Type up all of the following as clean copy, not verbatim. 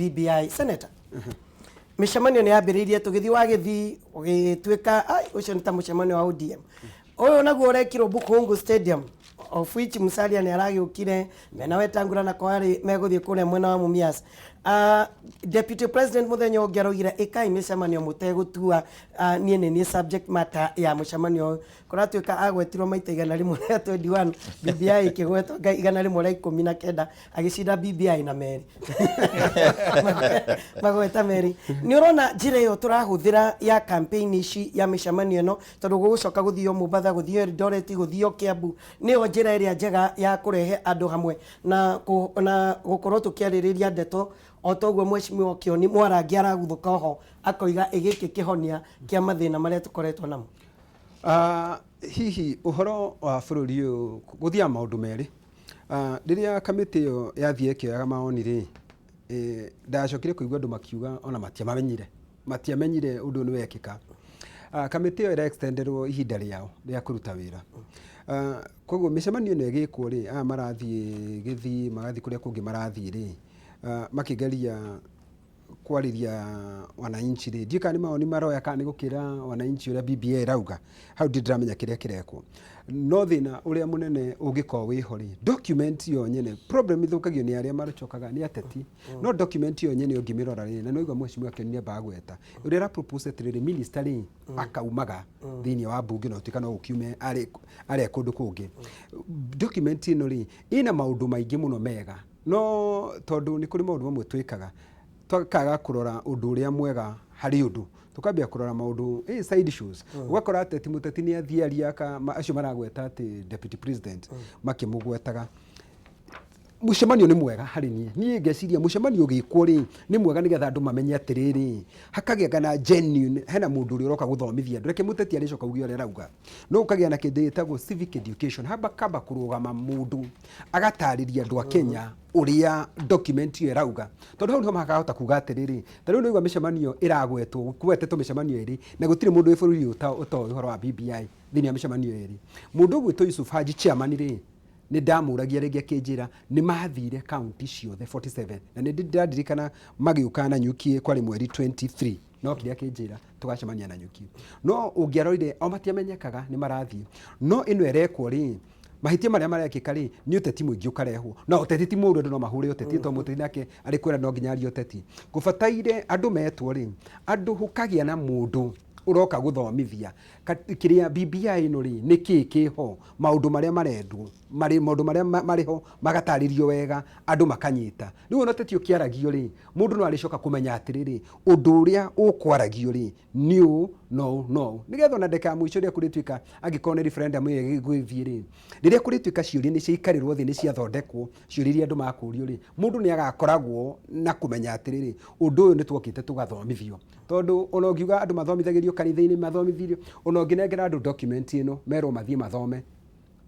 BBI. Senator, mĩcemanio nĩ yambĩrĩirie, tũgĩthiĩ wa gĩthii ũgĩtuĩka ai, ũcio nĩ ta mũcemanio wa ODM. Ũyũ naguo ũrekirwo Bukhungu Stadium, of which Musalia nĩ aragĩũkire mena Wetangula na kwarĩ megũthiĩ kũrĩa mwena wa Mumias. Deputy President mũthenya ũngĩ araugire ĩkai mĩcemanio mũtegũtua niĩ nĩ niĩ subject matter ya mũcemanio ũyũ. Kũratuĩka agwetirwo maita 121, BBI ĩkĩgwetwo ngai 119, agĩcinda BBI na merĩ magweta merĩ. Nĩ ũrona njĩra ĩyo tũrahũthĩra ya campaign ici ya mĩcemanio ĩno, tondũ gũgũcoka gũthio Mombatha, gũthio Eldoret, gũthio Kiambu, nĩyo njĩra ĩrĩa njega ya kũrehe andũ hamwe na gũkorwo tũkĩarĩrĩria ndeto o toguo Mheshimiwa Kĩoni Mwarangi araguthũka oho akoiga ĩgĩkĩ kĩhonia kĩa mathĩna marĩa tũkoretwo namo. Hihi ũhoro wa bũrũri ũyũ gũthiaga maũndũ merĩ. Rĩrĩa kamĩtĩ ĩyo yathiĩ ĩkĩoyaga mawoni rĩ, ndacokire kũigua andũ makiuga ona matiamamenyire, matiamenyire ũndũ ũyũ nĩ wekĩka. Kamĩtĩ ĩyo ĩra extenderwo ihinda rĩao rĩa kũruta wĩra. Koguo mĩcemanio ĩno ĩgĩkwo rĩ, aya marathiĩ Gĩthii, magathiĩ kũrĩa kũngĩ marathiĩ rĩ, makĩgeria kwarĩria wananchi rĩ, ndiũĩ kana nĩ mawoni maroya kana nĩ gũkĩra wananchi ũrĩa BBI ĩrauga, hau ndirĩ ndĩramenya kĩrĩa kĩrekwo. No thĩna ũrĩa mũnene ũngĩkorwo wĩho rĩ, document yo nyene, problem ĩthũkagio nĩ arĩa macokaga nĩ ateti, no document yo nyene ũngĩmĩrora rĩ, na nĩwaigua mheshimiwa Kĩoni nĩamba agweta, ũrĩa ĩra propose atĩrĩrĩ, minister rĩ, akaumaga thĩinĩ wa mbunge na gũtuĩka no gũkiume arĩ arĩ kũndũ kũngĩ. Document ĩno rĩ, ĩna maũndũ maingĩ mũno mega, no tondũ nĩ kũrĩ maũndũ mamwe twĩkaga, twakaga kũrora ũndũ ũrĩa mwega harĩ ũndũ, tukambia kũrora maũndũ side shows. Ũgakora ateti mũteti nĩ athiĩ aria acio maragweta atĩ deputy president makĩmũgwetaga. Mũcemanio nĩ mwega harĩ niĩ, niĩ ngeciria mũcemanio ũgĩkwo rĩ nĩ mwega nĩgetha andũ mamenye atĩrĩrĩ, hakagĩa na genuine, hena mũndũ ũrĩa ũroka gũthomithia andũ. Reke mũteti arĩcoka auge ũrĩa arauga, no gũkagĩa na kĩndũ gĩtagwo civic education, hakamba kũrũgama mũndũ agatarĩria andũ a Kenya ũrĩa document ĩyo ĩrauga, tondũ hau nĩho makahota kuga atĩrĩrĩ, ta rĩu nĩwaigua mĩcemanio ĩragwetwo, kũgwetetwo mĩcemanio ĩrĩ na gũtirĩ mũndũ wĩ bũrũri ũyũ ũtoĩ ũhoro wa BBI thĩinĩ wa mĩcemanio ĩrĩ. Mũndũ ũgwĩtwo Yusuf Haji chairman rĩ, nĩ ndamũragia rĩngĩ akĩnjĩra nĩ mathire kaunti ciothe 47, na nĩ ndĩraririkana magĩũka Nanyuki kwarĩ mweri 23, no kĩrĩa akĩnjĩra tũgacemania Nanyuki, no ũngĩarorire o matiamenyekaga nĩ marathiĩ. No ĩno ĩrekwo rĩ, mahĩtia marĩa marekĩka rĩ, nĩ ũteti mũingĩ ũkarehwo, na ũteti ti mũũru, andũ no mahũre ũteti, tondũ mũteti nake arĩ kwĩra no nginya arie ũteti. Gũbataire andũ metwo rĩ, andũ gũkagĩa na mũndũ ũroka gũthomithia kĩrĩa BBI ĩno rĩ, nĩ kĩĩ kĩho, maũndũ marĩa marendwo, marĩ maũndũ marĩa marĩ ho magatarĩrio wega, andũ makanyita. Rĩu ona ũteti ũkĩaragio rĩ, mũndũ no arĩcoka kũmenya atĩrĩrĩ, ũndũ ũrĩa ũkwaragio rĩ, nĩ ũũ na ũũ na ũũ, nĩgetha ona ndagĩka ya mũico rĩrĩa kũrĩtuĩka angĩkorwo nĩ referendum ĩyo ĩgũthiĩ rĩ, rĩrĩa kũrĩtuĩka ciũria nĩ ciaikarĩrwo thĩ, nĩ ciathondekwo, ciũria iria andũ makũrio rĩ, mũndũ nĩ agakoragwo na kũmenya atĩrĩrĩ, ũndũ ũyũ nĩ twokĩte tũgathomithio. Tondũ ona ũngiuga andũ mathomithagĩrio kanitha-inĩ, mathomithĩrio, ona ũngĩnengera andũ document ĩno merwo mathiĩ mathome,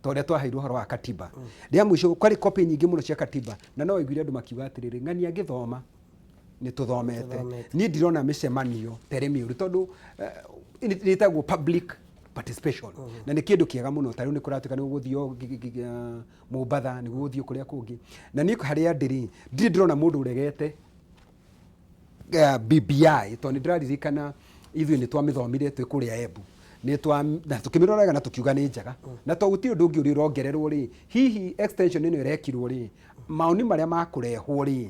ta ũrĩa twaheirwo ũhoro wa katiba. Rĩa mũico kwarĩ copy nyingĩ mũno cia katiba, na no waiguire andũ makiuga atĩrĩrĩ, ng'ania ngĩthoma nĩ tũthomete. Niĩ ndirona mĩcemanio ta ĩrĩ mĩũru, tondũ ĩtagwo public participation, na nĩ kĩndũ kĩega mũno. Ta rĩu nĩ kũratuĩka nĩ gũgũthio Mombatha, nĩ gũgũthiĩ kũrĩa kũngĩ, na niĩ harĩa ndĩrĩ ndirĩ ndĩrona mũndũ ũregete BBI, tondũ nĩ ndĩraririkana ithuĩ nĩ twamĩthomire twĩ kũrĩa Embu, nĩ twa na tũkĩmĩrora wega na tũkiuga nĩ njega, na to gũtirĩ ũndũ ũngĩ ũrĩa ũrongererwo rĩ, hihi extension ĩno ĩrekirwo rĩ, maoni marĩa makũrehwo rĩ,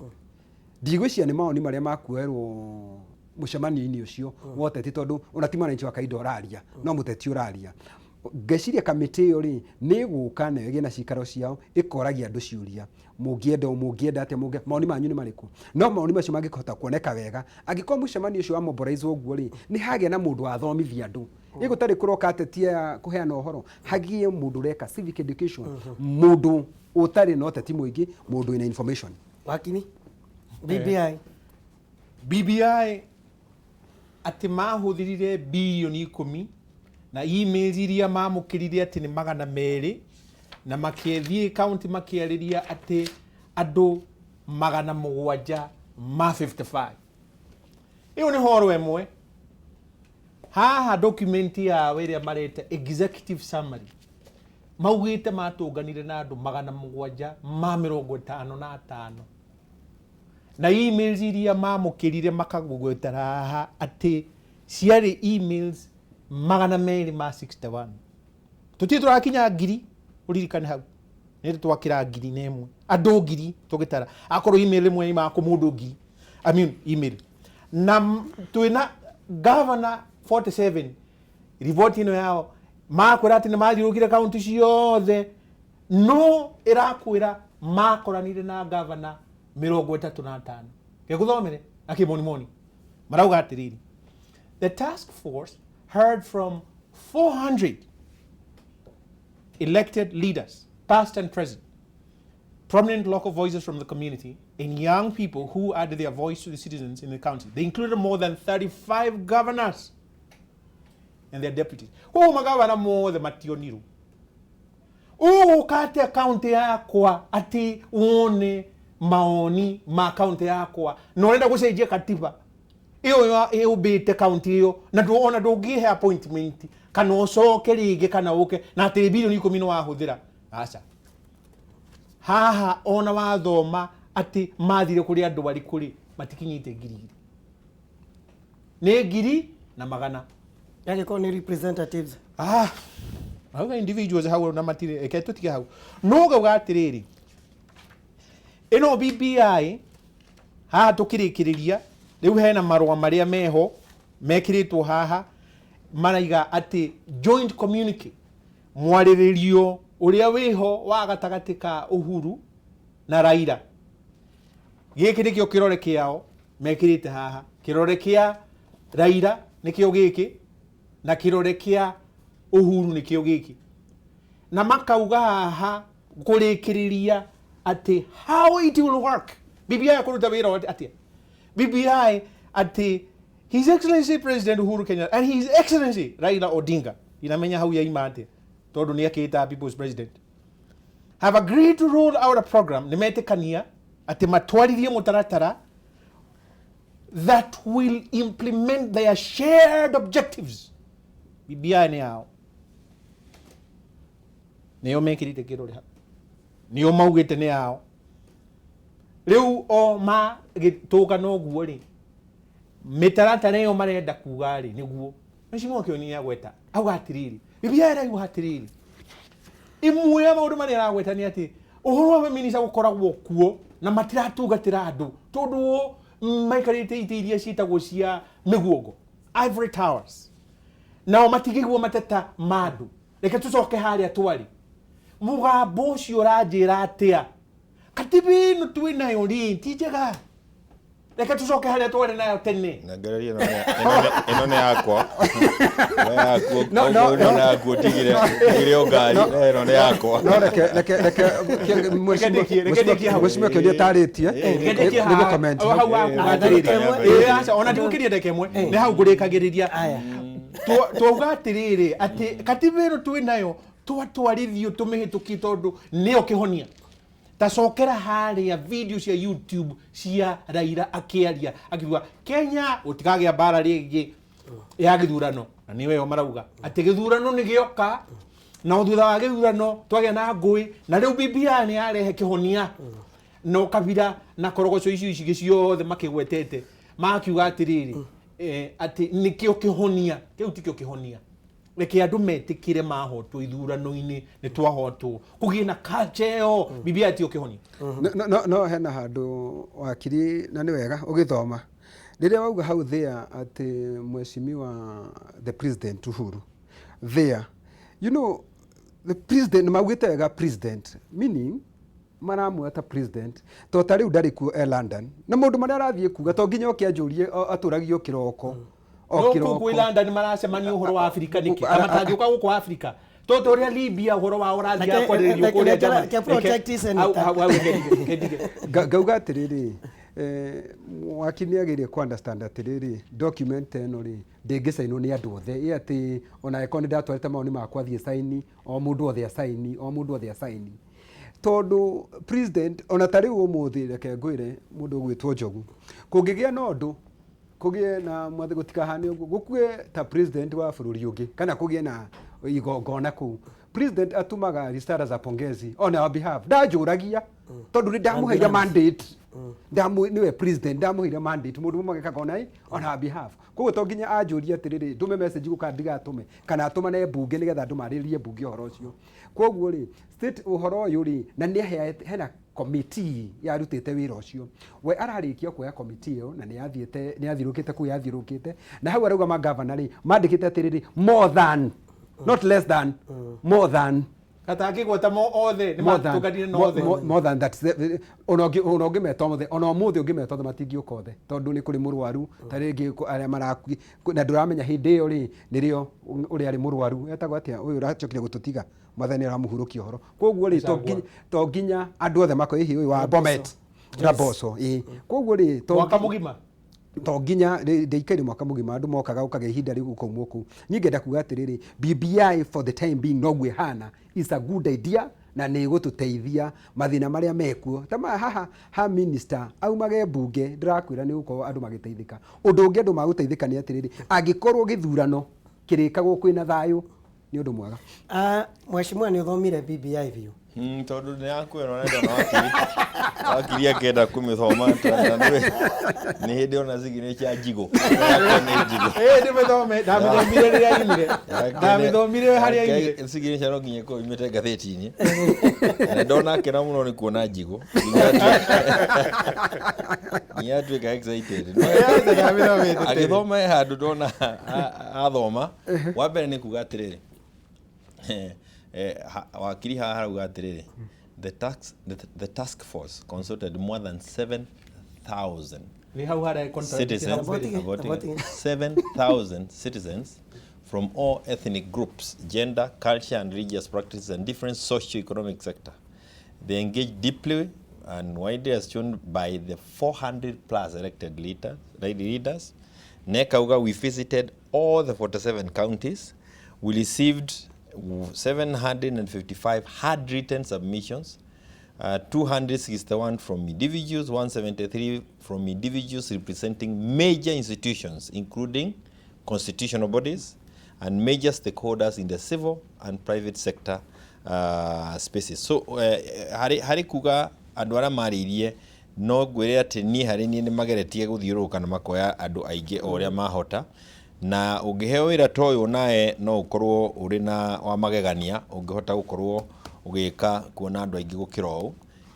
ndigwĩciria nĩ maoni marĩa makuoerwo mũcemanio-inĩ ũcio wa ũteti, tondũ ona ti mwananchi wa kawaida ũraria, no mũteti ũraria. Ngeciria kamĩtĩ ĩyo rĩ, nĩ ĩgũka nayo ĩgĩe na cikaro ciao, ĩkoragia andũ ciũria, mũngĩenda ũũ, mũngĩenda atĩa, mũngĩ maoni manyu nĩ marĩkũ? No maoni macio mangĩkahota kuoneka wega, angĩkorwo mũcemanio ũcio wa mobilize ũguo rĩ, nĩ hagĩa na mũndũ wathomithia andũ. Ĩ gũtarĩ kũroka ateti aya kũheana ũhoro, hagĩe mũndũ ũreka civic education, mũndũ ũtarĩ na ũteti mũingĩ, mũndũ wĩna information. Wakini BBI. BBI atĩ mahũthĩrire 10,000,000,000 na emails iria mamũkĩrire atĩ nĩ 200, na makĩthiĩ kaunti makĩarĩria atĩ andũ 755. Ĩyo nĩ horo ĩmwe. Haha document yao ĩrĩa mareta executive summary maugĩte matũnganire na andũ 755. Na emails iria mamũkĩrire makagwetera haha atĩ ciarĩ emails 261. Tũtirĩ tũrakinya ngiri, ũririkane hau nĩ twakĩra 1001 andũ ngiri tũgĩtara, akorwo email ĩmwe imaga kũ mũndũ ngiri, I mean email na twĩna governor 47. Riboti ĩno yao makwĩra atĩ nĩ mathiũrũkire kaunti ciothe, no ĩrakwĩra makoranire na gavana 35. Gĩgũthomere na kĩmonimoni marauga atĩrĩrĩ: "The task force heard from 400 elected leaders, past and present, prominent local voices from the community, and young people who added their voice to the citizens in the county. They included more than 35 governors and their deputies." Koguo magavana mothe mationirwo. Ũgũka atĩa kaunti yakwa atĩ wone maoni ma kaunti yakwa na ũrenda gũcenjia katiba ĩyo ĩũmbĩte kaunti ĩyo, na ona ndũngĩhe appointment kana ũcoke rĩngĩ kana ũke na atĩ bilioni 10 nĩ wahũthĩra? Aca, haha ona wathoma atĩ mathire kũrĩ andũ arĩkũ rĩ, matikinyĩte 2000, nĩ ngiri na magana. Yagĩkorwo nĩ representatives. Ah, auga individuals hau na matirĩ. Reke tũtige hau, no ngauga atĩrĩrĩ, ĩno BBI haha tũkĩrĩkĩrĩria rĩu hena marũa marĩa meho mekĩrĩtwo haha maraiga atĩ joint communique, mwarĩrĩrio ũrĩa wĩho wa gatagatĩ ka Uhuru na Raila. Gĩkĩ nĩkĩo kĩrore kĩao mekĩrĩte haha. Kĩrore kĩa Raila nĩkĩo gĩkĩ na kĩrore kĩa Uhuru nĩkĩo gĩkĩ, na makauga haha kũrĩkĩrĩria atĩ how it will work, BBI kũruta wĩra atĩa. BBI atĩ His Excellency President Uhuru Kenyatta and His Excellency Raila Odinga, inamenya hau yaima atĩa tondũ nĩ akĩĩta People's President, have agreed to roll out a program, nĩ metĩkania atĩ matwarithie mũtaratara, that will implement their shared objectives. BBI nĩ yao, nĩo mekĩrĩte kĩrore hau, nĩo maugĩte nĩ yao. Rĩu o magĩtũka noguo rĩ, mĩtaratara ĩyo marenda kuga rĩ, nĩguo mheshimiwa Kĩoni nĩagweta auga atĩrĩrĩ, BBI ĩrauga atĩrĩrĩ, ĩmwe ya maũndũ marĩa aragweta nĩ atĩ ũhoro wa maminista gũkoragwo kuo na matiratungatĩra andũ tondũ o maikarĩte itĩ iria ciĩtagwo cia mĩguongo, ivory towers, nao matingĩigua mateta ma andũ. Reke tũcoke harĩa twarĩ. Mũgambo ũcio ũranjĩra atĩa? Katiba ĩno twĩ nayo rĩ, ti njega. Reke tũcoke harĩa twarĩ nayo tene. Nengereria ĩno nĩ yakwa. Ĩno yaku. No, no, ĩno nĩ yaku, ũtigire tigire o ngari, ĩno nĩ yakwa. No reke Reke ndĩkie hau. Mheshimiwa Kĩonia tarĩtie. Reke ndĩkie nĩguo comment. Hau hau. Hakuga atĩrĩrĩ. Ndagĩka ĩmwe. Ĩĩ, aca, ona ndigũkĩria ndagĩka ĩmwe, nĩ hau ngũrĩkagĩrĩria. Aya. Twauga atĩrĩrĩ atĩ katiba ĩno twĩ nayo twatwarithio tũmĩhĩtũkie tondũ nĩyo kĩhonia. Tacokera harĩa video cia YouTube cia Raila akĩaria akiuga Kenya gũtikagĩa mbara rĩngĩ ya gĩthurano, na nĩyo ĩyo marauga atĩ gĩthurano nĩ gĩoka na o thutha wa gĩthurano twagĩa na ngũĩ, na rĩu BBI nĩ yarehe kĩhonia. No Kabira na korogoco icio icigĩ ciothe makĩgwetete makiuga atĩrĩrĩ, atĩ nĩkĩo kĩhonia. Kĩu tikĩo kĩhonia. Reke andũ metĩkĩre mahotwo ithurano-inĩ, nĩ twahotwo, kũgĩe na culture ĩyo. BBI tiyo kĩhonia. No hena handũ wakiri, na nĩ wega ũgĩthoma rĩrĩa wauga hau there atĩ mheshimiwa the President Uhuru there, the president maugĩte wega president, meaning maramuoya ta president to ta rĩu ndarĩ kuo, e London, na maũndũ marĩa arathiĩ kuga to nginya oke anjũrie atũragio kĩroko o no kũu kĩroko. Kwĩ London maracemania ũhoro wa Afrika nĩkĩ? Ta matangĩũka gũkũ Afrika to ta ũrĩa Libya ũhoro wao ũrathiĩ kwarĩrĩrio kũrĩa Germany. Reke protect senator. Hau, reke ndige. Ngauga atĩrĩrĩ, wakiri nĩ agĩrĩire ku understand atĩrĩrĩ, document ĩno rĩ, ndĩngĩcainwo nĩ andũ othe, ĩ atĩ ona angĩkorwo nĩ ndatwarĩte mawoni makwa thiĩ caini, o mũndũ othe acaini, o mũndũ othe acaini, tondũ president ona ta rĩu ũmũthĩ, reke ngwĩre, mũndũ ũgwĩtwo Njogu, kũngĩgĩa na ũndũ, kũgĩe na mwathi, gũtikahane ũguo gũkue ta president wa bũrũri ũngĩ kana kũgĩe na igongona kũu, President atumaga risala za pongezi on our behalf. Ndanjũragia tondũ nĩ ndamũheire mandate. Nĩwe president, ndamũheire mandate, mũndũ ũmwe agĩkaga ona on our behalf. Koguo to nginya anjũrie atĩrĩrĩ, ndũme message gũka ndigatũme kana atũmane mbunge nĩgetha andũ marĩrĩrie mbunge ũhoro ũcio. Koguo rĩ, state ũhoro ũyũ rĩ, na nĩ hena committee yarutĩte wĩra ũcio. We ararĩkia kuoya committee ĩyo na nĩ yathiĩte, nĩ yathiũrũkĩte kũu yathiũrũkĩte, na hau arauga magavana rĩ mandĩkĩte atĩrĩrĩ, more than, not less than, more than. Gatangĩgweta mo othe nĩ More than, matũnganire na othe. More than that. Ona ũngĩmeta othe, ona ũmũthĩ ũngĩmeta othe, matingĩũka othe tondũ nĩ kũrĩ mũrwaru ta rĩngĩ arĩa marakui na ndũramenya hĩndĩ ĩyo rĩ nĩrĩo ũrĩa arĩ mũrwaru etagwo atĩa, ũyũ ũracokire gũtũtiga, Mwathani aramũhurũkia ũhoro. Koguo rĩ, to nginya andũ othe makorwo hihi ũyũ wa Bomet na Mboco ĩĩ. Koguo rĩ, to Mwaka mũgima. To nginya ndĩikaire mwaka mũgima, andũ mokaga ũkagĩa ihinda rĩu ũkaumwo kũu. Niĩ ngenda kuga atĩrĩrĩ, BBI for the time being noguo ĩhana, is a good idea na nĩ ĩgũtũteithia mathĩna marĩa mekuo ta maya haha ha minister aumage mbunge. Ndĩrakwĩra nĩ gũkorwo andũ magĩteithĩka. Ũndũ ũngĩ andũ magũteithĩka nĩ atĩrĩrĩ, angĩkorwo gĩthurano kĩrĩkagwo kwĩna thayũ, nĩ ũndũ mwega. Ah, mheshimiwa, nĩ ũthomire BBI biũ? Tondũ nĩ yakwĩra ũrenda na wakiri wakiri akenda kũmĩthoma na nĩ hĩndĩ ona signature njigũ. Yake nĩ njigũ. Ĩĩ, ndĩmĩthome, ndamĩthomire rĩrĩa yumire, ndamĩthomire harĩa yumire. Signature no nginya ĩkorwo imĩte ngathĩti-inĩ na ndona akena mũno nĩ kuona njigũ nginya atuĩka excited. Ndamĩthomete tene. Agĩthoma he handũ ndona athoma wa mbere nĩ kuga atĩrĩrĩ, wakiri haha harauga atĩrĩrĩ, the task force consulted more than 7000 Nĩ hau harĩa contradict citizens, hau mbere. About 7,000 citizens from all ethnic groups, gender, culture, and religious practices, and different socio-economic sector. They engaged deeply and widely as shown by the 400 plus elected leaders. Nekauga, we visited all the 47 counties. We received 755 handwritten submissions, 261 from individuals, 173 from individuals representing major institutions, including constitutional bodies and major stakeholders in the civil and private sector spaces. So, harĩ kuga andũ arĩa marĩirie, no ngwĩre atĩ niĩ harĩ niĩ nĩ mageretie gũthiũrũrũka na makoya andũ aingĩ o ũrĩa mahota, na ũngĩheo wĩra ta ũyũ nawe no ũkorwo ũrĩ na wa magegania ũngĩhota gũkorwo ũgĩka kuona andũ aingĩ gũkĩra ũũ.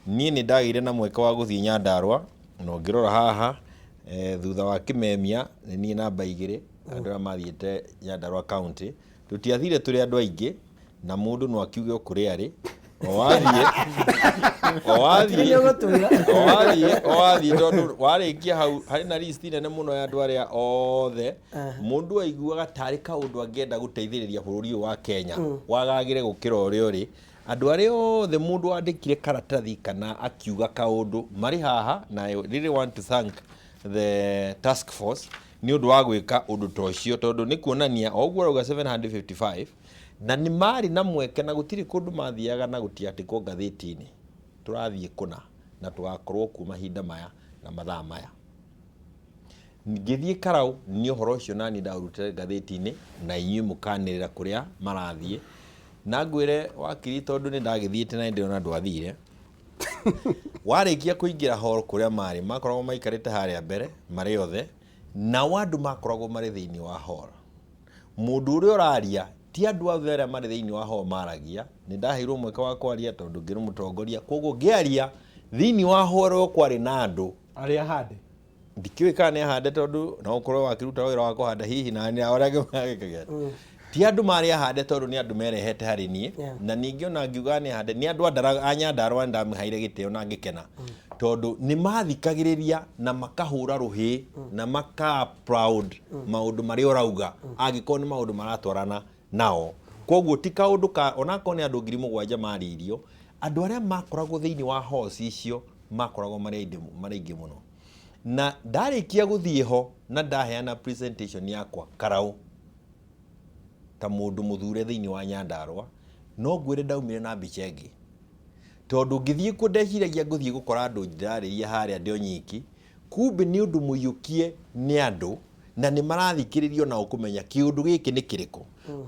Niĩ nĩ ndagĩire na mweke wa gũthiĩ Nyandarũa, na ũngĩrora haha, thutha wa Kĩmemia nĩ niĩ namba 2 andũ arĩa mathiĩte Nyandarũa county. Tũtiathire tũrĩ andũ aingĩ, na mũndũ no akiuge o kũrĩa arĩ, o wathiĩ o wathiĩ Nĩ ũgũtwĩra. O wathiĩ o wathiĩ, tondũ warĩkia hau harĩ na list nene mũno ya andũ arĩa othe mũndũ aiguaga tarĩ kaũndũ angĩenda gũteithĩrĩria bũrũri ũyũ wa Kenya wagagĩre gũkĩra ũrĩa ũrĩ. Andũ arĩa othe mũndũ wandĩkire karatathi kana akiuga kaũndũ marĩ haha, na I really want to thank the task force nĩ ũndũ wa gwĩka ũndũ ta ũcio, tondũ nĩ kuonania o ũguo arauga 755 na nĩ marĩ na mweke na gũtirĩ kũndũ mathiaga na gũtiandĩkwo ngathĩti-inĩ tũrathiĩ kũna na tũgakorwo kuo mahinda maya na mathaa maya. Ngĩthiĩ Karau nĩ ũhoro ũcio nani ndaũrutire ngathĩti-inĩ na inyuĩ mũkanĩrĩra kũrĩa marathiĩ. Na ngwĩre wakiri, tondũ nĩ ndagĩthiĩte na ndĩrona ndwathire, warĩkia kũingĩra hall kũrĩa marĩ, makoragwo maikarĩte harĩa mbere marĩ othe, nao andũ makoragwo marĩ thĩinĩ wa hall. Mũndũ ũrĩa ũraria ti andũ othe arĩa marĩ thĩinĩ wa hall maragia. Nĩ ndaheirwo mweke wa kwaria tondũ ngĩrĩ mũtongoria, koguo ngĩaria thĩinĩ wa hall ĩyo kwarĩ na andũ arĩa hande. Ndikĩũĩ kana nĩ ahande, tondũ no ũkorwo wakĩruta wĩra wa kũhanda hihi na nĩ arĩa angĩ magĩkagia. Ti andũ marĩ ahande tondũ nĩ andũ merehete harĩ niĩ. Na ningĩ ona ngiuga nĩ ahande, nĩ andũ a Nyandarũa nĩndamaheire gĩtĩo na ngĩkena tondũ nĩ mathikagĩrĩria na makahũra rũhĩ na maka proud maũndũ marĩa ũrauga angĩkorwo nĩ maũndũ maratwarana nao. Koguo ti kaũndũ ka onakorwo nĩ andũ 7,000 marĩirio, andũ arĩa makoragwo thĩinĩ wa halls icio makoragwo marĩ aingĩ mũno. Na ndarĩkia gũthiĩ ho na ndaheana presentation yakwa Karau ta mũndũ mũthure thĩinĩ wa Nyandarũa, no ngwĩre ndaumire na mbica ĩngĩ, tondũ ngĩthiĩ kuo ndeciragia ngũthiĩ gũkora andũ ndĩrarĩria harĩa ndĩ o nyiki, kumbe nĩ ũndũ mũiyũkie nĩ andũ na nĩ marathikĩrĩrio nao kũmenya kĩũndũ gĩkĩ nĩ kĩrĩkũ.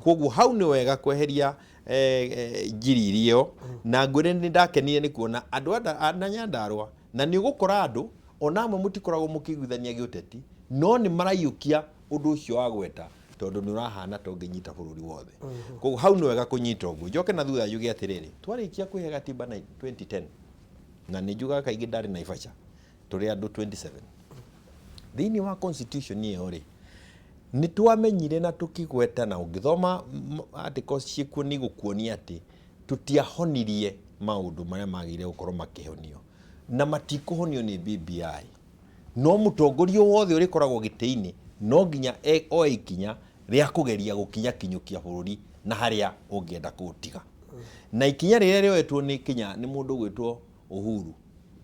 Koguo hau nĩ wega kweheria. Njiririe ĩyo na ngwĩre nĩ ndakenire nĩ kuona andũ a Nyandarũa, na nĩ ũgũkora andũ ona amwe mũtikoragwo mũkĩiguithania gĩũteti, no nĩ maraiyũkia ũndũ ũcio wa gweta tondũ nĩ ũrahana ta ũngĩnyita bũrũri wothe. Koguo hau nĩ wega kũnyita ũguo. Njoke na thutha njuge atĩrĩrĩ, twarĩkia kwĩhe gatiba na 2010, na nĩ njugaga kaingĩ ndarĩ Naivasha tũrĩ andũ 27 thĩinĩ wa constitution ĩyo rĩ, nĩ twamenyire na tũkĩgweta, na ũngĩthoma articles ciĩkuo nĩ igũkuonia atĩ tũtiahonirie maũndũ marĩa magĩrĩire gũkorwo makĩhonio, na matikũhonio nĩ BBI. No mũtongoria wothe ũrĩkoragwo gĩtĩ-inĩ no nginya oe ikinya rĩa kũgeria gũkinya kinyũkia bũrũri na harĩa ũngĩenda kũũtiga. Na ikinya rĩrĩa rĩoetwo nĩ Kenya nĩ mũndũ ũgwĩtwo Uhuru,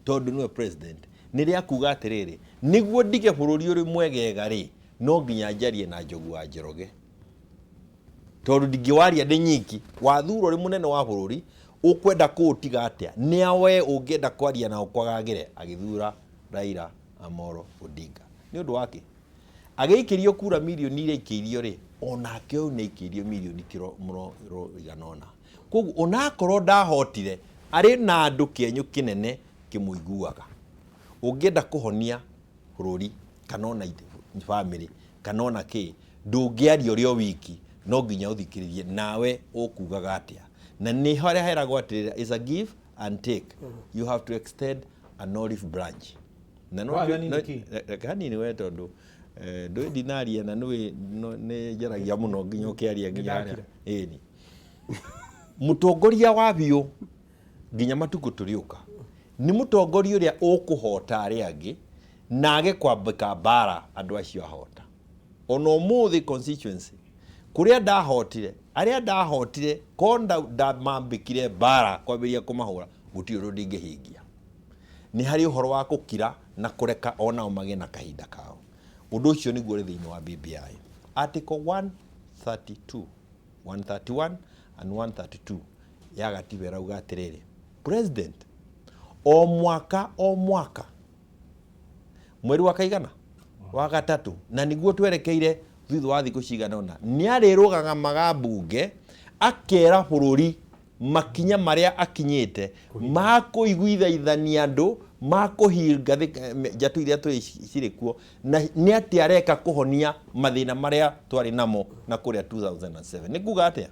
tondũ nĩwe president, nĩ rĩa kuga atĩrĩrĩ, nĩguo ndige bũrũri ũrĩ mwegega rĩ, no nginya njarie na Njogu wa Njoroge, tondũ ndingĩwaria ndĩ nyiki. Wathurwo ũrĩ mũnene wa bũrũri, ũkwenda kũũtiga atĩa? Nĩ a we ũngĩenda kwaria nao kwagagĩre? Agĩthura Raila Amolo Odinga. Nĩ ũndũ wa kĩ? Agĩikĩrio kura mirioni iria aikĩirio rĩ, onake ũyũ nĩ aikĩirio mirioni kĩro mũro igana ũna. Koguo onakorwo ndahotire, arĩ na andũ kĩenyũ kĩnene kĩmũiguaga. Ũngĩenda kũhonia bũrũri kana ona bamĩrĩ kana ona kĩ, ndũngĩaria ũrĩ o wiki, no nginya ũthikĩrĩrie nawe ũkugaga atĩa. Na nĩ harĩa heragwo atĩrĩrĩ, is a give and take. You have to extend an olive branch. Na no Wathani nĩ kĩ? Reke hanini we, tondũ ndũĩ ndinaria na nĩũĩ nĩ njaragia mũno nginya ũkĩaria nginya harĩa. Nĩndakira. Ĩni. Mũtongoria wa biũ nginya matukũ tũrĩũka nĩ mũtongoria ũrĩa ũkũhota arĩa angĩ na age kwambĩka mbara andũ acio ahota. Ona ũmũthĩ constituency kũrĩa ndahotire, arĩa ndahotire ko ndamambĩkire mbara kwambĩrĩria kũmahũra, gũtirĩ ũndũ ndingĩhingia. Nĩ harĩ ũhoro wa gũkira na kũreka onao magĩe na kahinda kao. Ũndũ ũcio nĩguo ũrĩ thĩinĩ wa BBI. Article 132, 131 and 132 ya gatiba ĩrauga atĩrĩrĩ, president o mwaka o mwaka mweri wa kaigana wa gatatũ, na nĩguo twerekeire thutha wa thikũ cigana ũna, nĩ arĩrũgamaga mbunge akera bũrũri makinya marĩa akinyĩte ma kũiguithaithania andũ, ma kũhinga njatũ iria tũĩ cirĩ kuo, na nĩ atĩa areka kũhonia mathĩna marĩa twarĩ namo na kũrĩa 2007. Nĩ kuga atĩa?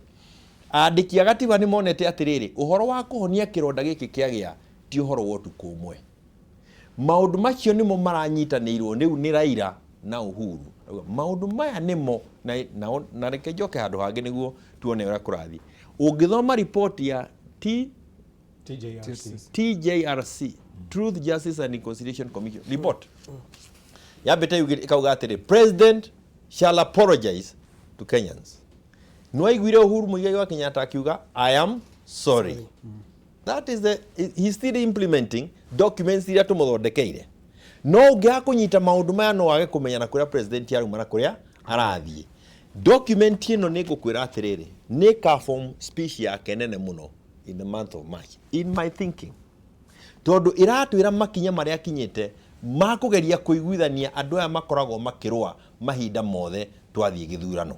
Andĩki a gatiba nĩ monete atĩrĩrĩ, ũhoro wa kũhonia kĩronda gĩkĩ kĩagĩa ti ũhoro wa ũtukũ ũmwe. Maũndũ macio nĩmo maranyitanĩirwo rĩu nĩ Raila na Uhuru. Maũndũ maya nĩmo na reke njoke handũ hangĩ nĩguo tuone ũrĩa kũrathiĩ. Ũngĩthoma report ya TJRC. TJRC, Truth, Justice and Reconciliation Commission report, yambĩte ĩkauga atĩrĩ, president shall apologize to Kenyans. Nĩwaiguire Uhuru Muigai wa Kenyatta akiuga, "I am sorry." That is the he's still implementing documents iria tũmũthondekeire. No ũngĩaga kũnyita maũndũ maya, no wage kũmenya na kũrĩa president aruma na kũrĩa arathiĩ. Document ĩno nĩ ngũkwĩra atĩrĩrĩ, nĩ ka form speech yake nene mũno in the month of March, in my thinking, tondũ ĩratwĩra makinya marĩa akinyĩte ma kũgeria kũiguithania andũ aya makoragwo makĩrũa mahinda mothe twathiĩ gĩthurano.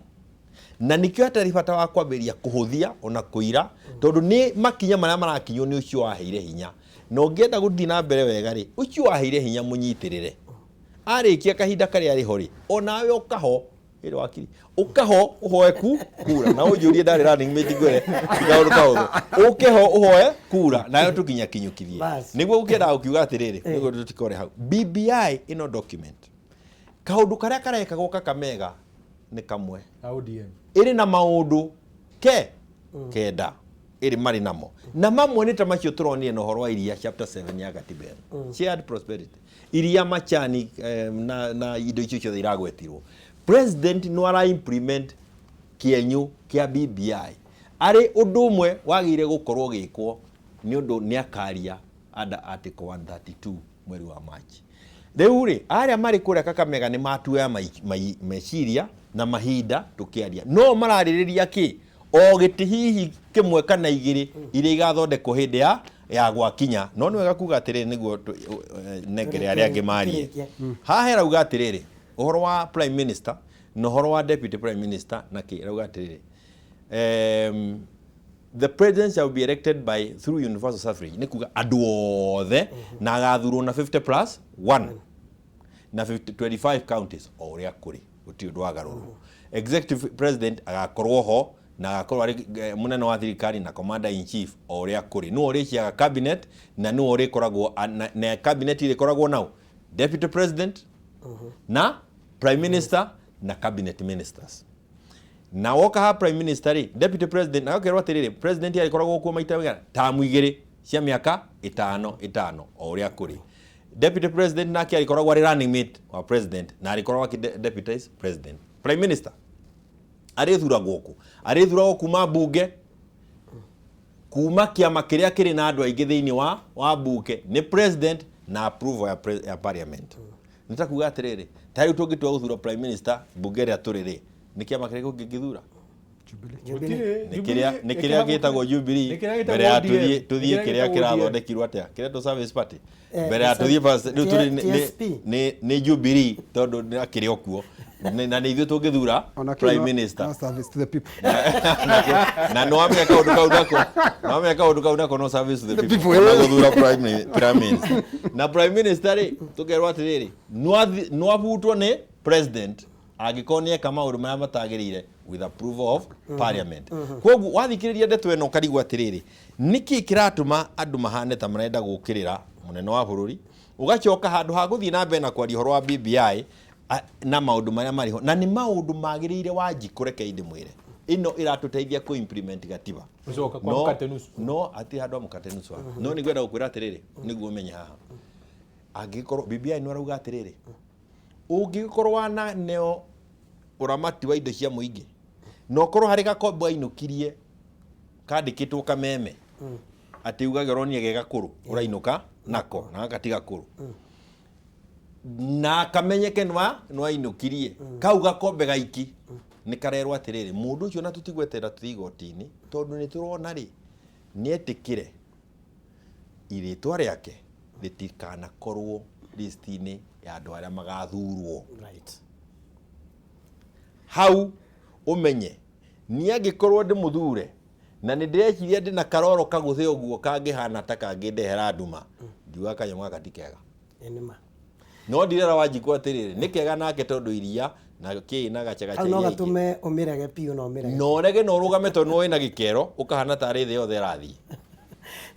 Na nĩkĩo hatarĩ bata wa kwambĩrĩria kũhũthia ona kũira, tondũ nĩ makinya marĩa marakinywo nĩ ũcio waheire hinya. Na ũngĩenda gũthiĩ na mbere wega rĩ, ũcio waheire hinya mũnyitĩrĩre. Arĩkia kahinda karĩa arĩ ho rĩ, onawe ũkaho ĩrĩ wakiri ũkaho ũhoe kura, na ũnjũrie ndarĩ running mate, ngwĩre ti kaũndũ kahũthũ. Ũke ho ũhoe kura nayo tũkinya kinyũkithie. Bas. Nĩguo gũkĩendaga gũkiuga atĩrĩrĩ, nĩguo tũtikore hau BBI ĩno document, kaũndũ karĩa karekagwo Kakamega nĩ kamwe. Na ODM. Ĩrĩ na maũndũ ke kenda ĩrĩ marĩ namo, na mamwe nĩ ta macio tũronire na ũhoro wa iria, chapter 7 ya gatiba ĩno, shared prosperity, iria, macani, na indo icio ciothe iragwetirwo. President no ara implement kĩenyũ kĩa BBI arĩ ũndũ ũmwe wagĩrĩire gũkorwo gĩkwo, nĩ ũndũ nĩ akaria under article 132 mweri wa March. Rĩu rĩ, arĩa marĩ kũrĩa Kakamega nĩ matuoya meciria na mahinda tũkĩaria, no mararĩrĩria kĩ o gĩtĩ hihi kĩmwe kana igĩrĩ iria igathondekwo hĩndĩ ya gwakinya. No nĩ wega kuga atĩrĩrĩ, nĩguo nengere arĩa angĩ marie. Tũrĩkie. Haha herauga atĩrĩrĩ, ũhoro wa prime minister na ũhoro wa deputy prime minister na kĩ, ĩrauga atĩrĩrĩ, The president shall be elected by through universal suffrage, nĩ kuga andũ othe, na agathurwo na 50 plus 1 na 50, 25 counties o ũrĩa kũrĩ, gũtirĩ ũndũ wagarũrwo. Executive president agakorwo ho na agakorwo arĩ mũnene wa thirikari na commander in chief o ũrĩa kũrĩ. Nĩwe ũrĩciaga cabinet na nĩwe ũrĩkoragwo na cabinet ĩrĩkoragwo nao deputy president na prime minister na cabinet ministers. Na woka ha prime minister rĩ, deputy president, na gakerwo atĩrĩrĩ, president arĩkoragwo kuo maita maigana? Tamu 2 cia mĩaka 5 5 o ũrĩa kũrĩ. Deputy president nake arĩkoragwo arĩ running mate wa president na arĩkoragwo akĩ deputize president. Prime minister arĩthuragwo kũ? Arĩthuragwo kuma mbunge, kuma kĩama kĩrĩa kĩrĩ na andũ aingĩ thĩinĩ wa mbunge, nĩ president na approval ya parliament. Nĩ ta kuga atĩrĩrĩ, ta rĩu tũngĩtua gũthura prime minister, mbunge ĩrĩa tũrĩ rĩ, nĩ kĩama kĩrĩkũ kĩngĩthura? Jubilee. Nĩ kĩrĩa gĩtagwo Jubilee. Mbere ya tũthiĩ kĩrĩa kĩrathondekirwo atĩa, kĩrĩa to Service Party, mbere ya tũthiĩ first, rĩu tũrĩ TSP. Nĩ Jubilee, tondũ nĩ akĩrĩ o kuo na nĩ ithuĩ tũngĩthura Ona kĩu prime minister. No service to the people. Na nĩ wamenya kaũndũ kau nako, nĩ wamenya kaũndũ kau nako no service to the people. People, Ona gũthura prime minister, na prime minister rĩ, tũkerwo atĩrĩrĩ, nĩwabutwo nĩ president angĩkorwo nĩ eka maũndũ marĩa matagĩrĩire with approval of parliament. Koguo wathikĩrĩria ndeto ĩno ũkarigwo atĩrĩrĩ, nĩkĩ kĩratũma andũ mahane ta marenda gũkĩrĩra mũnene wa bũrũri, ũgacoka handũ ha gũthiĩ na mbere na kwaria ũhoro wa BBI na maũndũ marĩa marĩ ho, na nĩ maũndũ magĩrĩire. Wanjikũ, reke ndĩmwĩre, ĩno ĩratũteithia kũ implement gatiba. Gũcoka kwa No, mũkate nusu. No hatirĩ handũ ha mũkate nusu haha, no nĩngwenda gũkwĩra atĩrĩrĩ, nĩguo ũmenye haha, angĩkorwo BBI nĩ arauga atĩrĩrĩ, ũngĩgĩkorwo wananeo ũramati wa indo cia mũingĩ na ũkorwo harĩ gakombo ainũkirie kandĩkĩtwo kameme atĩ ugage ũronie ge gakũrũ ũrainũka nako na gaka ti gakũrũ na kamenyeke nwa nwainũkirie kau gakombe gaiki, nĩ karerwo atĩrĩrĩ, mũndũ ũcio na tũtigweterera tũthiĩ igoti-inĩ, tondũ nĩ tũrona rĩ, nĩ etĩkĩre irĩtwa rĩake rĩtikanakorwo list-inĩ ya andũ arĩa magathurwo. Hau ũmenye niĩ angĩkorwo ndĩmũthure na nĩ ndĩreciria ndĩna karoro kagũthe ũguo kangĩhana ta kangĩndehera nduma, ndiuga kanyamũ gaka ti kega. Ĩ nĩ ma. No ndirera Wanjikũ atĩrĩrĩ, nĩ kega nake, tondũ iria na kĩ na gacagaca Hau no iria ingĩ. gatũme ũmĩrege piũ na ũmĩrege. Na ũrege na ũrũgame, tondũ nĩ wĩna gĩkero ũkahana tarĩ thĩ yothe ĩrathiĩ.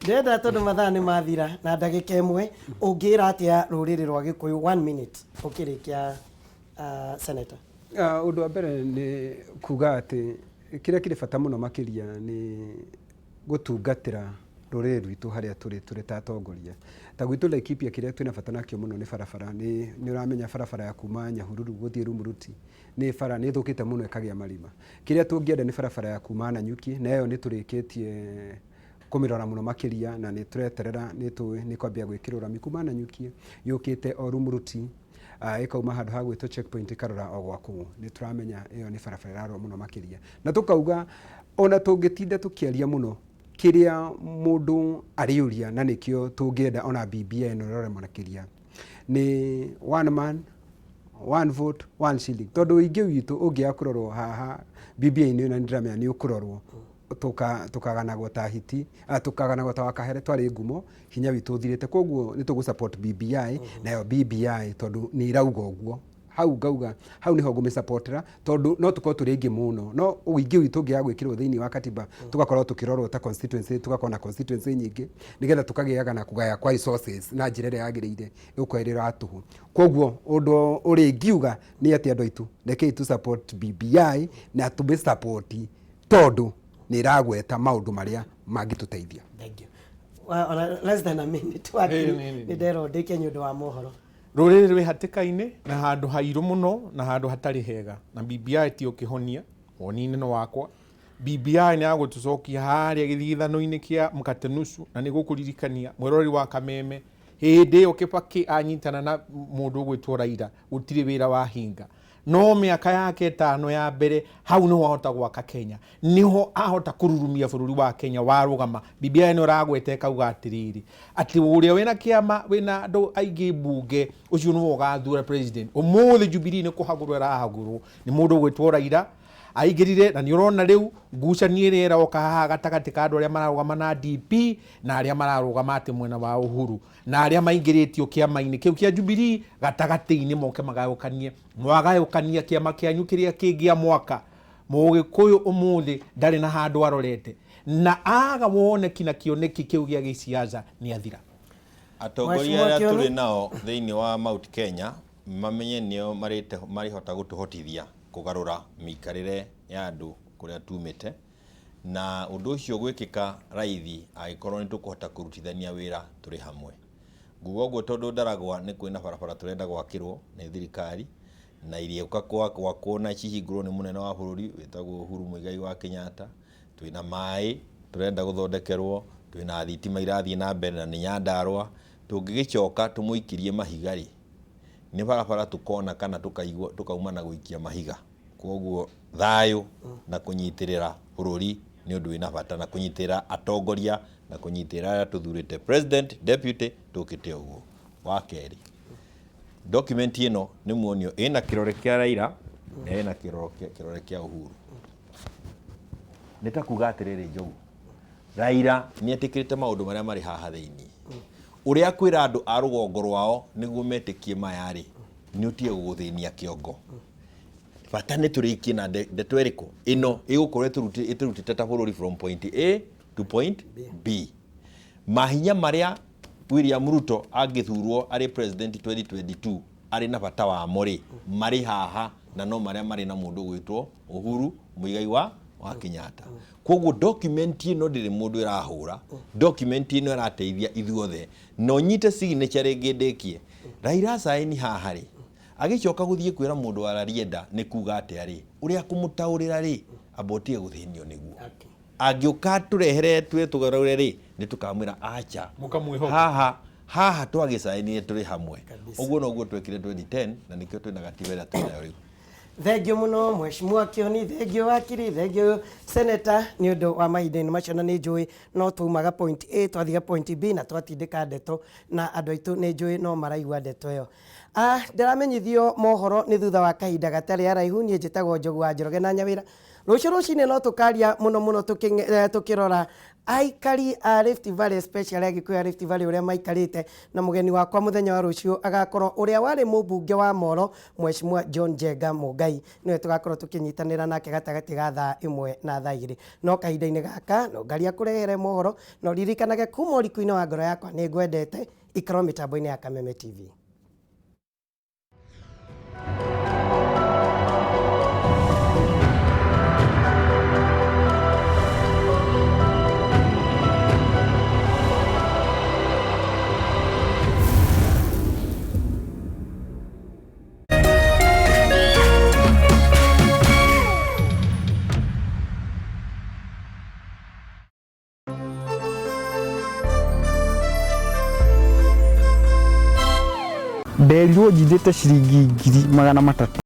Ndĩrenda, tondũ mathaa nĩ mathira na ndagĩka 1, ũngĩra atĩa rũrĩrĩ rwa Gĩkũyũ, one minute ũkĩrĩkia, senator? Ũndũ wa mbere nĩ kuga atĩ kĩrĩa kĩrĩ bata mũno makĩria nĩ gũtungatĩra rũrĩrĩ rwitũ harĩa tũrĩ ta atongoria. Ta gwitũ Laikipia, kĩrĩa twĩna bata nakĩo mũno nĩ barabara. Nĩ ũramenya barabara ya kuma Nyahururu gũthiĩ Rumuruti nĩ bara nĩ ĩthũkĩte mũno, ĩkagĩa marima. Kĩrĩa tũngĩenda nĩ barabara ya kuma Nanyuki, na ĩyo nĩ tũrĩkĩtie kũmĩrora mũno makĩria na nĩ tũreterera, nĩ tũĩ nĩ kwambia gwĩkĩrwo rami kuma Nanyuki yũkĩte o Rumuruti, ĩkauma handũ ha gwĩtwo checkpoint ĩkarora o gwaku. Nĩ tũramenya ĩyo nĩ barabara ĩrarorwo mũno makĩria, na tũkauga ona tũngĩtinda tũkĩaria mũno, kĩrĩa mũndũ arĩũria na nĩkĩo tũngĩenda ona BBI ĩno ĩrore makĩria nĩ one man, one vote, one shilling, tondũ ũingĩ witũ ũngĩaga kũrorwo haha BBI-inĩ, na nĩ ndĩramenya nĩ ũkũrorwo, tũkaganagwo ta hiti, tũkaganagwo ta wakahere twarĩ ngumo, hinya witũ ũthirĩte. Koguo nĩ tũgũ support BBI, nayo BBI tondũ nĩ ĩrauga ũguo. Hau ngauga hau niho ngũmĩsupportera, tondũ no tũkorwo tũrĩ aingĩ mũno, no ũingĩ witũ ũngĩaga gwĩkĩrwo thĩinĩ wa katiba, tũgakorwo tũkĩrorwo ta constituency, tũgakorwo na constituency nyingĩ, nĩgetha tũkagĩaga na kũgaya kwa resources na njĩra ĩrĩa yagĩrĩire, ĩgũkorwo ĩrĩ ya tũhũ. Koguo ũndũ ũrĩa ingiuga nĩ atĩ andũ aitũ, rekei tu support BBI na tũmĩ support tondũ nĩ ĩragweta maũndũ marĩa mangĩtũteithia. Thank you. Well, ona less than a minute, wakiri. Nĩ. Nĩ nderwo ndĩke nĩ ũndũ wa mohoro. Rũrĩrĩ rwĩ hatĩka-inĩ na handũ hairũ mũno na handũ hatarĩ hega, na BBI tio kĩhonia. Woni-inĩ no wakwa, BBI nĩ ya gũtũcokia harĩa gĩthigithano-inĩ kĩa mkate nusu. Na nĩ gũkũririkania mwĩroreri wa Kameme, hĩndĩ ĩyo Kĩbakĩ anyitana na mũndũ ũgwĩtwo Raila, gũtirĩ wĩra wa hinga, no mĩaka yake 5 ya mbere hau niho ahota gwaka Kenya, niho ahota kũrurumia bũrũri wa Kenya warũgama. BBI nĩ ũragweta ĩkauga atĩrĩrĩ, atĩ ũrĩa wĩna kĩama wĩna andũ aingĩ mbunge, ũcio nĩwe ũgathura president. Ũmũthĩ Jubilee nĩ kũhagũrwo ĩrahagũrwo nĩ mũndũ ũgwĩtwo Raila. Aingĩrire na nĩ ũrona rĩu ngucanio ĩrĩa ĩroka haha gatagatĩ ka andũ arĩa mararũgama na DP na arĩa mararũgama atĩ mwena wa Uhuru na arĩa maingĩrĩtio kĩama-inĩ kĩu kĩa Jubilee gatagatĩ-inĩ, moke magayũkanie, mwagayũkania kĩama kĩanyu kĩrĩa kĩngĩa mwaka. Mũgĩkũyũ ũmũthĩ ndarĩ na handũ arorete, na aga woneki na kĩoneki kĩu gĩa gĩciaca nĩ athira. Atongoria Mheshimiwa arĩa Kioni? tũrĩ nao thĩinĩ wa Mount Kenya mamenye nĩo marĩhota gũtũhotithia kũgarũra mĩikarĩre ya andũ kũrĩa tumĩte, na ũndũ ũcio gwĩkĩka raithi angĩkorwo nĩ tũkũhota kũrutithania wĩra tũrĩ hamwe. Nguga ũguo tondũ Ndaragwa nĩ kwĩna barabara tũrenda gwakĩrwo nĩ thirikari, na irĩũka gwakwo na cihingũrwo nĩ mũnene wa bũrũri wĩtagwo Uhuru Muigai wa Kenyatta. Twĩna maĩ tũrenda gũthondekerwo, twĩna thitima irathiĩ na mbere na nĩ Nyandarũa. Tũngĩgĩcoka tũmũikĩrie mahiga rĩ, nĩ barabara tũkona kana tũkaigua tũkauma na gũikia mahiga. Koguo thayũ na kũnyitĩrĩra bũrũri nĩ ũndũ wĩna bata, na kũnyitĩrĩra atongoria na kũnyitĩrĩra arĩa tũthurĩte president, deputy, tũkĩte ũguo. Wa kerĩ, document ĩno nĩ muonio ĩna kĩrore kĩa Raila na ĩna kĩrore kĩa Uhuru. Nĩ ta kuga atĩrĩrĩ Njogu, Raila nĩ etĩkĩrĩte maũndũ marĩa marĩ haha thĩinĩ. Ũrĩa kwĩra andũ a rũgongo rwao nĩguo metĩkie maya rĩ, nĩ ũtige gũgũthĩnia kĩongo. Bata nĩ tũrĩkie na ndeto ĩrĩkũ ĩno ĩgũkorwo ĩtũrutĩte ta bũrũri from point A to point B. Mahinya marĩa William Ruto angĩthurwo arĩ president 2022 arĩ na bata wamo rĩ, marĩ haha na no marĩa marĩ na mũndũ ũgwĩtwo Uhuru Muigai wa Kenyatta. Koguo document ĩno ndĩrĩ mũndũ ĩrahũra, document ĩno ĩrateithia ithuothe. Na ũnyite signature rĩngĩ ndĩkie. Raila saini haha rĩ, agĩcoka gũthiĩ kwĩra mũndũ wa Rarienda nĩ kuga atĩa rĩ, ũrĩa kũmũtaũrĩra rĩ, amba ũtige gũthĩnio nĩguo. Angĩũka tũrehere twĩ tũgarũre rĩ, nĩ tũkamwĩra acha. Mũkamwĩhoka. Haha haha twagĩcainire tũrĩ hamwe. Ũguo noguo twekire 2010 na nĩkĩo twĩna gatiba ĩrĩa twĩnayo rĩu. Thengio mũno Mheshimiwa Kioni, thengio wakiri, thengio senator nĩ ũndũ wa mahinda-inĩ macio, na nĩ njũĩ no twaumaga point A twathiga point B na twatindĩka ndeto, na andũ aitũ nĩ njũĩ no maraigua ndeto ĩyo. Ndĩramenyithio mohoro nĩ thutha wa kahinda gatarĩ araihu. Niĩ njĩtagwo Njogu wa Njoroge na Nyawĩra. Rũciũ rũcinĩ no tũkaria mũno mũno tũkĩrora aikari a Rift Valley, especially Agĩkũyũ a Rift Valley ũrĩa maikarĩte, na mũgeni wakwa mũthenya wa rũciũ agakorwo ũrĩa warĩ mũmbunge wa Moro, Mheshimiwa John Njenga Mũngai, nĩwe tũgakorwo tũkĩnyitanĩra nake gatagatĩ ga thaa 1 na thaa 2. No kahinda-inĩ gaka no ngaria kũrehere mohoro, no ririkanage kuma ũriku-inĩ wa ngoro yakwa nĩ ngwendete. Ikara mĩtambo-inĩ ya Kameme TV. Nderirwo njindĩte ciringi 300,000.